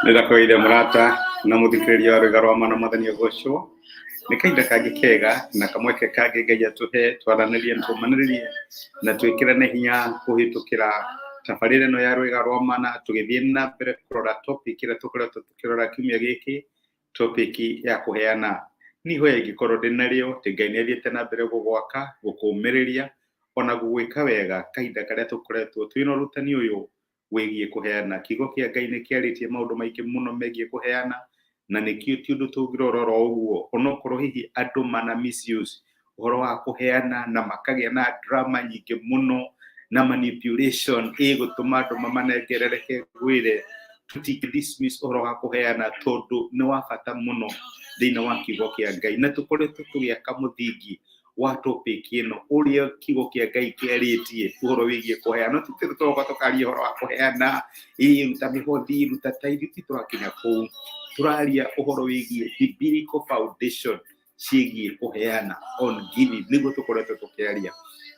Nĩndakũgeithia mũrata na mũthikĩrĩria wa rwĩga rwa mana mwathani agocwo. Nĩ kahinda kangĩ kega na kamweke kangĩ Ngai atũhe twaranĩrie na tũmanĩrĩrie na twĩkĩrane hinya kũhĩtũkĩra tabarĩra ĩno ya rwĩga rwa mana tũgĩthiĩ na mbere kũrora topic ĩrĩa tũkoretwo tũkĩrora kiumia gĩkĩ, topic ya kũheana. Nĩ ihoya ingĩkorwo ndĩ narĩo atĩ Ngai nĩ athiĩte na mbere gũgwaka, gũkũmĩrĩria ona gũgwĩka wega kahinda karĩa tũkoretwo twĩna ũrutani ũyũ wĩgiĩ kũheana. Kiugo kĩa Ngai nĩ kĩarĩtie maũndũ maingĩ mũno megiĩ kũheana, na nĩkĩo ti ũndũ tũngĩrora oro ũguo, onokorwo hihi andũ mana misuse ũhoro wa kũheana na makagĩa na drama nyingĩ mũno na manipulation ĩgũtũma andũ mamanengere. Reke ngwĩre, tũtingĩ dismiss ũhoro wa kũheana tondũ nĩ wa bata mũno thĩinĩ wa kiugo kĩa Ngai, na tũkoretwo tũgĩaka mũthingi wa topic ĩno ũrĩa kiugo kĩa Ngai kĩarĩtie ũhoro wĩgiĩ kũheana. Ti tũroka tũkaria ũhoro wa kũheana, ĩĩ ruta mĩhothi, ruta tithe, ti tũrakinya kũu. Tũraria ũhoro wĩgiĩ biblical foundation ciĩgiĩ kũheana, on giving, nĩguo tũkoretwo tũkĩaria.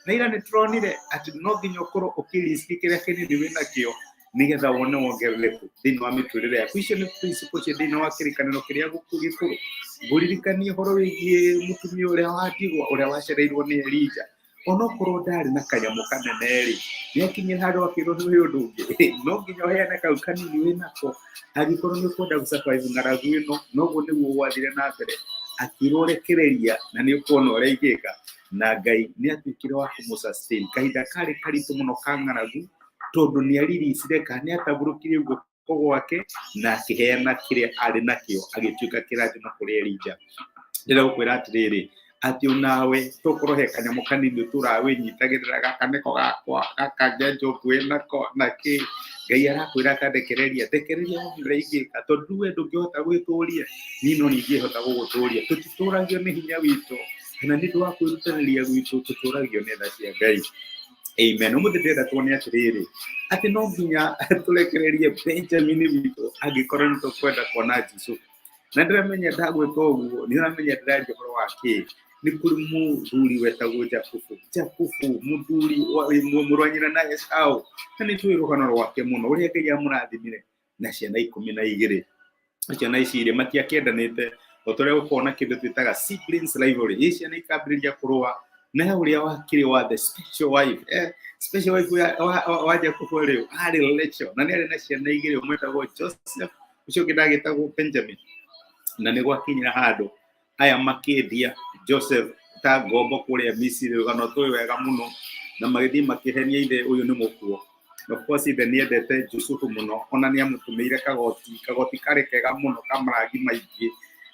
Na ira nĩ tũronire atĩ no nginya ũkorwo ũkĩriski kĩrĩa kĩnini wĩnakĩo nĩgetha wone wongerereku thĩinĩ wa mĩtũrĩre yaku. Icio nĩ principle cia thĩinĩ wa kĩrĩkanĩro kĩrĩa gĩkũrũ. Ngũririkanie ũhoro wĩgiĩ mũtumia ũrĩa wa ndigwa ũrĩa wacereirwo nĩ Elija. Onokorwo ndarĩ na kanyamũ kanene rĩ, nĩ akinyire handũ akĩrwo nĩ ũndũ ũngĩ, no nginya ũheane kau kanini wĩnako angĩkorwo nĩ ũkwenda gũ survive ng'aragu ĩno. Noguo nĩguo gwathire na mbere, akĩrwo rekereria na nĩ ũkuona ũrĩa ingĩka, na Ngai nĩ atuĩkire wa kũmũ sustain kahinda karĩ karitũ mũno ka ng'aragu, tondũ nĩ aririsire kana nĩ atambũrũkirie guoko gwake na akĩheana kĩrĩa arĩ nakĩo, agĩtuĩka kĩrathimo kũrĩ Elija. Ndĩrenda gũkwĩra atĩrĩrĩ, atĩ onawe tokorwo he kanyamũ kanini ũtũraga wĩnyitagĩrĩra, gaka nĩko gakwa, gaka ngenjwo nguĩ nako na kĩ. Ngai arakwĩra akandekereria, ndekereria wone ũrĩa ingĩka, tondũ we ndũngĩhota gwĩtũria, niĩ no niĩ ingĩhota gũgũtũria. Tũtitũragio nĩ hinya witũ kana nĩ ũndũ wa kwĩrutanĩria gwitũ, tũtũragio nĩ tha cia Ngai. Amen. Ũmũthĩ ndĩrenda tuone atĩrĩrĩ, atĩ no nginya tũrekererie Benjamin witũ angĩkorwo nĩ tũkwenda kuona Jusufu. Na ndĩramenya ndagwĩka ũguo, nĩ ũramenya ndĩraria ũhoro wa kĩ. Nĩ kũrĩ mũthuri wetagwo Jakubu. Jakubu, mũthuri mũrũ wa nyina na Esau. Na nĩ tũĩ rũgano rwake mũno, ũrĩa Ngai amũrathimire na ciana 12. Ciana ici rĩ, matiakĩendanĩte, o ta ũrĩa gũkoragwo na kĩndũ twĩtaga siblings rivalry. Ĩ ciana ikambĩrĩria kũrũa, na he ũrĩa wakĩrĩ wa the special wife, special wife wa Jakubu rĩ, arĩ Rachel, na nĩ arĩ na ciana igĩrĩ, ũmwe etagwo Joseph, ũcio ũngĩ ndagĩtagwo Benjamin. Na nĩ gwakinyire handũ aya makĩendia Joseph ta ngombo kũrĩa Misiri, rũgano tũĩ wega mũno, na magĩthiĩ makĩhenia ithe ũyũ nĩ mũkuo. Of course ithe nĩ endete Jusufu mũno, ona nĩ amũtũmĩire kagoti, kagoti karĩ kega mũno ka marangi maingĩ,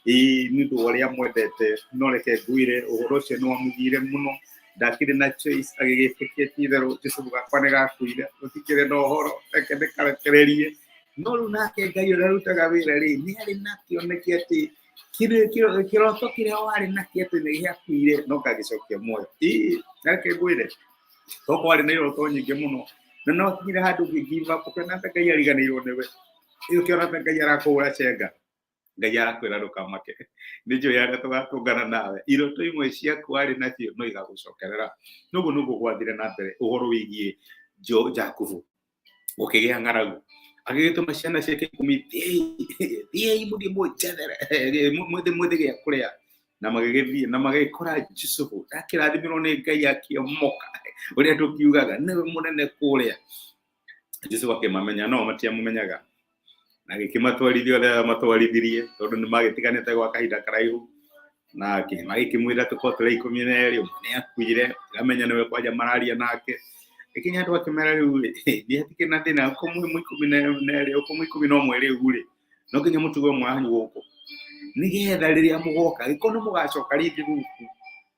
ĩĩ nĩ ũndũ wa ũrĩa amwendete. No reke ngwĩre, ũhoro ũcio nĩ wamũgiire mũno, ndakĩrĩ na choice, agĩgĩtĩkia ti itherũ Jusufu gakwa nĩ gakuire, gũtikĩrĩ na ũhoro, reke ndĩkarekererie. No rĩu nake Ngai ũrĩa ũrutaga wĩra rĩ, nĩ arĩ na kĩoneki atĩ kĩroto kĩrĩa warĩ nakĩo atĩ nĩ gĩakuire no ngagĩcokia muoyo. Ĩĩ, reke ngwĩre, tokorwo warĩ na iroto nyingĩ mũno na no kinyire handũ ũngĩ give up, ũkĩona ta Ngai ariganĩirwo nĩwe, ũkĩona ta Ngai arakũhũra cenga. Ngai arakwĩra ndũkamake, nĩ njũĩ harĩa tũgatũngana nawe. Iroto imwe ciaku warĩ nacio no igagũcokerera. Noguo nĩguo gwathire na mbere ũhoro wĩgiĩ Jakubu. Gũkĩgĩa ng'aragu, agĩgĩtũma ciana ciake 10, thiĩi, thiĩi mũthiĩ mũnjethere, mũthiĩ mwethe gĩa kũrĩa. Na magĩgĩthiĩ na magĩkora Jusufu akĩrathimirwo nĩ Ngai, akĩomoka, ũrĩa tũkiugaga nĩwe mũnene kũrĩa. Jusufu akĩmamenya, no matiamũmenyaga, na agĩkĩmatwarithia ũrĩa matwarithirie, tondũ nĩ magĩtiganĩte gwa kahinda karaihu. Na magĩkĩmwĩra tũkorwo tũrĩ 12, ũmwe nĩ akuire, amenya nĩwe kwanja mararia nake. Ĩkinya andũ akĩmera rĩu rĩ, nĩ hatikĩrĩ na thĩna, ũko mwĩ 12, ũko mwĩ 11 rĩu rĩ, no nginya mũtuge ũmwe wanyu gũkũ, nĩgetha rĩrĩa mũgoka, gĩkorwo nĩ mũgacoka rĩngĩ gũkũ,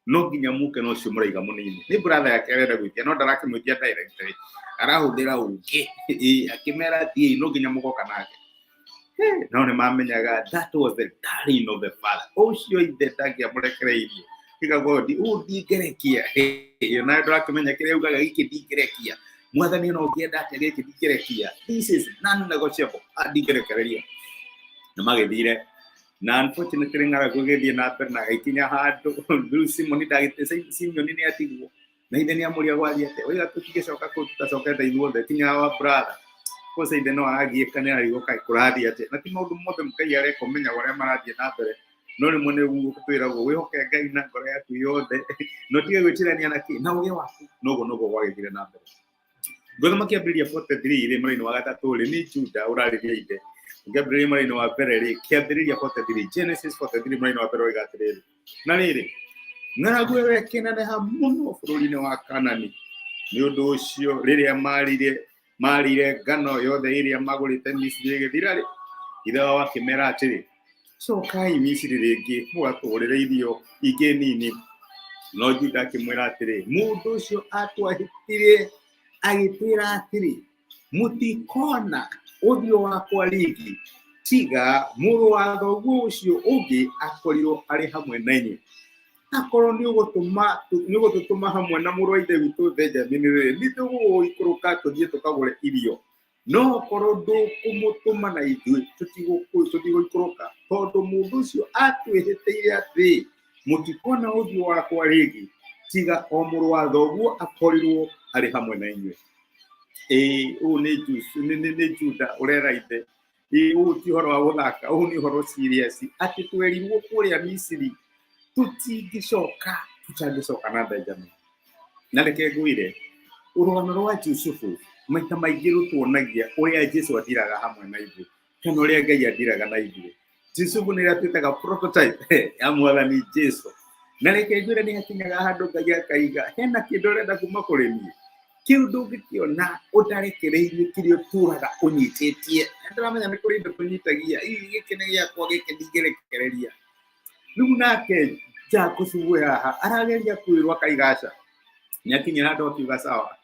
no nginya mũke na ũcio mũraiga mũnini. Nĩ brother yake arenda gwĩtia, no ndarakĩmwĩtia directly, arahũthĩra ũngĩ. Akĩmera thiĩi, no nginya mũgoka nake. No nĩ mamenyaga that was the darling of the father. Ũcio ithe ndangĩamũrekereirie. Tigagwo ũũ ndingĩrekia. Nawe ndũrakĩmenya kĩrĩa ugaga, gĩkĩ ndingĩrekia. Mwathani no ũngĩenda atĩa, gĩkĩ ndingĩrekia. This is non negotiable. Ndingĩrekereria. Na magĩthire na unfortunately ng'aragu ĩgĩthiĩ na mbere na ĩkinya handũ rĩu Simoni ndagĩte, Simeoni nĩ atigwo na ithe nĩ amũria gwathiĩ atĩa, oiga tũtingĩcoka kũu tũtacokete ithuothe, kinya wa brother. Kwanza ithe no aragiĩka nĩ ararigwo kaĩ kũrathiĩ atĩa, na ti maũndũ mothe Ngai areka ũmenyaga ũrĩa marathiĩ na mbere, no rĩmwe nĩ twĩragwo wĩhoke Ngai na ngoro yaku yothe na ũtige gwĩtirania na kĩ na ũgĩ waku. Noguo noguo gwagĩthire na mbere. Ngũthoma kĩambĩrĩria 43 rĩ, mũraini wa gatatũ rĩ, nĩ Juda ũrarĩria ithe. Ũngĩambĩrĩria mũraini wa mbere rĩ, kĩambĩrĩria 43, Genesis 43 mũraini wa mbere ũroiga atĩrĩrĩ, na rĩrĩ, ng'aragu ĩyo ĩkĩneneha mũno bũrũri-inĩ wa Kanani, nĩ ũndũ ũcio rĩrĩa marire ngano yothe ĩrĩa magũrĩte Misiri ĩgĩthira rĩ, ithe wao akĩmera atĩrĩ, cokai Misiri rĩngĩ mũgatũgũrĩre irio ingĩ nini. No Juda akĩmwĩra atĩrĩ, mũndũ ũcio atwahĩtire agĩtwĩra atĩrĩ, mũtikona ũthiũ wakwa rĩngĩ tiga mũrũ wa thoguo ũcio ũngĩ akorirwo arĩ hamwe na inyuĩ. Akorwo nĩ ũgũtũtũma hamwe na mũrũ wa ithe witũ Benjamini rĩ, nĩ tũgũikũrũka tũthiĩ tũkagũre irio. No okorwo ndũkũmũtũma na ithuĩ, tũtigũikũrũka, tondũ mũndũ ũcio atwĩhĩtĩire atĩrĩ, mũtikona ũthiũ wakwa rĩngĩ tiga o mũrũ wa thoguo akorirwo arĩ hamwe na inyuĩ. Ĩĩ, ũũ nĩ Jusu, nĩ Juda ũrera ithe. Ĩĩ, ũũ ti ũhoro wa gũthaka, ũũ nĩ ũhoro serious, atĩ twerirwo kũrĩa Misiri tũtingĩcoka, tũtangĩcoka na Benjamin. Na reke ngwĩre, rũgano rwa Jusufu maita maingĩ rũtuonagia ũrĩa Jesu atiraga hamwe na ithuĩ, kana ũrĩa Ngai atiraga na ithuĩ. Jusufu nĩ ĩrĩa twĩtaga prototype ya mwathani Jesu. Na reke ngwĩre, nĩ hakinyaga handũ Ngai akaiga hena kĩndũ ũrenda kuma kũrĩ niĩ, kĩu ndũngĩkĩona ũtarekereirie kĩrĩa ũtũraga ũnyitĩtie. Ndĩramenya nĩ kũrĩ indo tũnyitagia, hihi gĩkĩ nĩ gĩakwa, gĩkĩ ndingĩrekereria. Rĩu nake Jakubu wĩ haha arageria kwĩrwo akaiga aca, nĩ akinyĩra handũ akiuga sawa,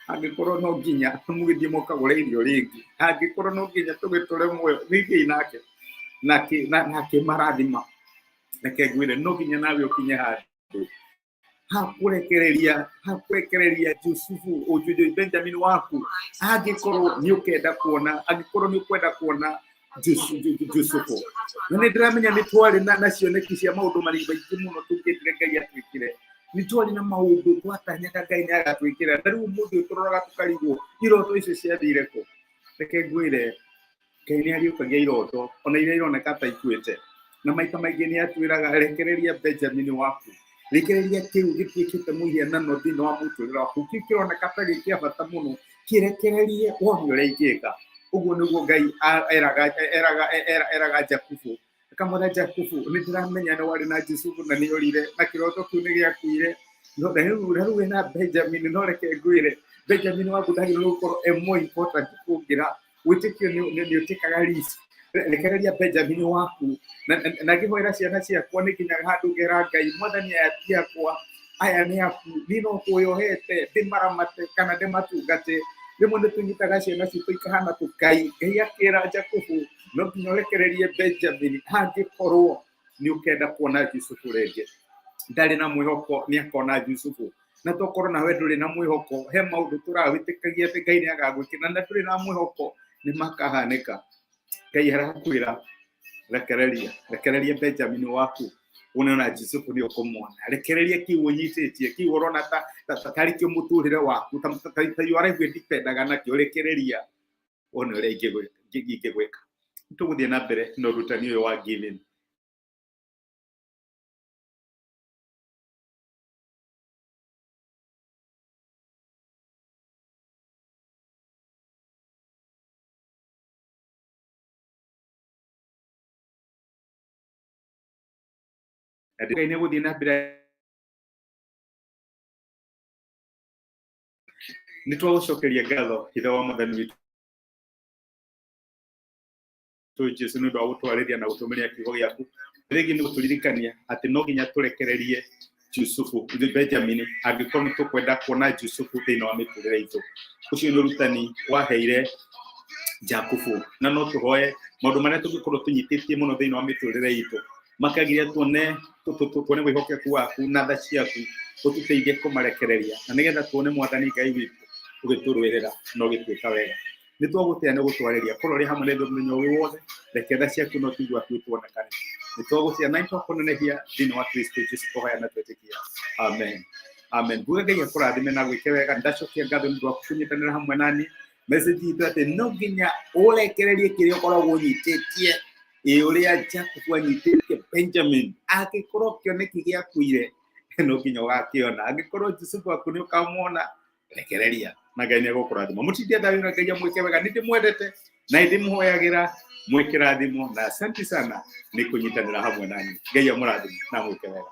angĩkorwo no nginya mũgĩthiĩ mũkagũre irio rĩngĩ, angĩkorwo no nginya tũgĩtũre muoyo, ningĩ nake nake marathima. Reke ngwĩre, no nginya nawe ũkinye handũ hakũrekereria Jusufu ũjuju Benjamin waku, angĩkorwo nĩ ũkenda kuona, angĩkorwo nĩ ũkwenda kuona Jusufu. Na nĩ ndĩramenya nĩ twarĩ na cioneki cia maũndũ maingĩ mũno tũngĩendire Ngai atwĩkĩre. Nĩ twarĩ na maũndũ twatanyaga Ngai nĩ agatwĩkĩra, na rĩu ũmũthĩ ũyũ tũroraga tũkarigwo iroto icio ciathire kũ. Reke ngwĩre, Ngai nĩ ariũkagia iroto ona iria ironeka ta ikuĩte, na maita maingĩ nĩ atwĩraga rekereria Benjamin waku, rekereria kĩu gĩtuĩkĩte mũhianano thĩinĩ wa mũtũrĩre waku, kĩu kĩroneka ta gĩ kĩa bata mũno, kĩrekererie wone ũrĩa ingĩka. Ũguo nĩguo Ngai eraga Jakubu, akamwĩra Jakubu, nĩ ndĩramenya nĩ warĩ na Jusufu na nĩ orire, na kĩroto kĩu nĩ gĩakuire, no na rĩu wĩna Benjamin, no reke ngwĩre, Benjamin waku ndagĩrĩirwo gũkorwo e more important kũngĩra. Wĩtĩkio nĩ ũtĩkaga risk. Rekereria Benjamin waku. Na ngĩhoera ciana ciakwa nĩ nginyaga handũ ngera Ngai, mwathani aya ti akwa, aya nĩ aku, niĩ no kũyohete ndĩmaramate kana ndĩmatungate. Rĩmwe nĩ tũnyitaga ciana citũ ikahana tũkai. Ngai akĩra Jakubu, no nginya ũrekererie Benjamin angĩkorwo nĩ ũkenda kuona Jusufu rĩngĩ. Ndarĩ na mwĩhoko nĩ akona Jusufu, na tokorwo nawe ndũrĩ na mwĩhoko, he maũndũ tũrawĩtĩkagia atĩ Ngai nĩ agagwĩkĩra na ndũrĩ na mwĩhoko nĩ makahanĩka. Ngai arakwĩra rekereria, rekereria Benjamin waku, wone ona Jusufu nĩ ũkũmwona. Rekereria kĩu ũnyitĩtie, kĩu ũrona tarĩ kĩo mũtũrĩre waku, ta your life ĩdipendaga nakĩo, rekereria wone ũrĩa ingĩgwĩka. Tũgũthiĩ na mbere na ũrutani ũyũ wa giving. Na Ngai nĩ gũthiĩ na mbere nĩ twagũcokeria ngatho ithe wa mwathani witũ Jesu nĩ ũndũ wa gũtwarĩria na gũtũmĩria kiugo gĩaku. Rĩngĩ nĩ gũtũririkania atĩ no nginya tũrekererie Jusufu, Benjamin, angĩkorwo nĩ tũkwenda kuona Jusufu thĩinĩ wa mĩtũrĩre itũ. Ũcio nĩ ũrutani waheire Jakubu, na no tũhoe maũndũ marĩa tũngĩkorwo tũnyitĩtie mũno thĩinĩ wa mĩtũrĩre itũ makagiria tuone wĩhokeku waku na tha ciaku, ũtũteithie kũmarekereria, na nĩgetha tuone mwathani Ngai witũ ũgĩtũrũĩrĩra na ũgĩtwĩka wega. Nĩ twagũtĩa nĩ gũtwarĩria korwo ũrĩ hamwe na ithuĩ mũthenya ũyũ wothe, reke tha ciaku na ũtugi waku tuonekane. Nĩ twagũtĩa na nĩ twakũnenehia thĩinĩ wa Kristo Jesu, tũhoya na twĩtĩkia, amen, amen. Nguga Ngai akũrathime na gwĩke wega. Ndacokia ngatho nĩ ũndũ wa kũnyitanĩra hamwe nani. Message itũ atĩ no nginya ũrekererie kĩrĩa ũkoragwo ũnyitĩtie, ĩ ũrĩa Jacob anyitĩtie Benjamin. Angĩkorwo kĩoneki gĩakuire, no nginya ũgakĩona. Angĩkorwo Jusufu waku nĩ ũkamwona, rekereria na Ngai nĩ egũkũrathima. Mũtindie thayũ na Ngai amwĩke wega. Nĩ ndĩmwendete na nĩ ndĩmũhoyagĩra mwĩkĩrathimo, na asante sana nĩ kũnyitanĩra hamwe nanyu. Ngai amũrathime na amwĩke wega.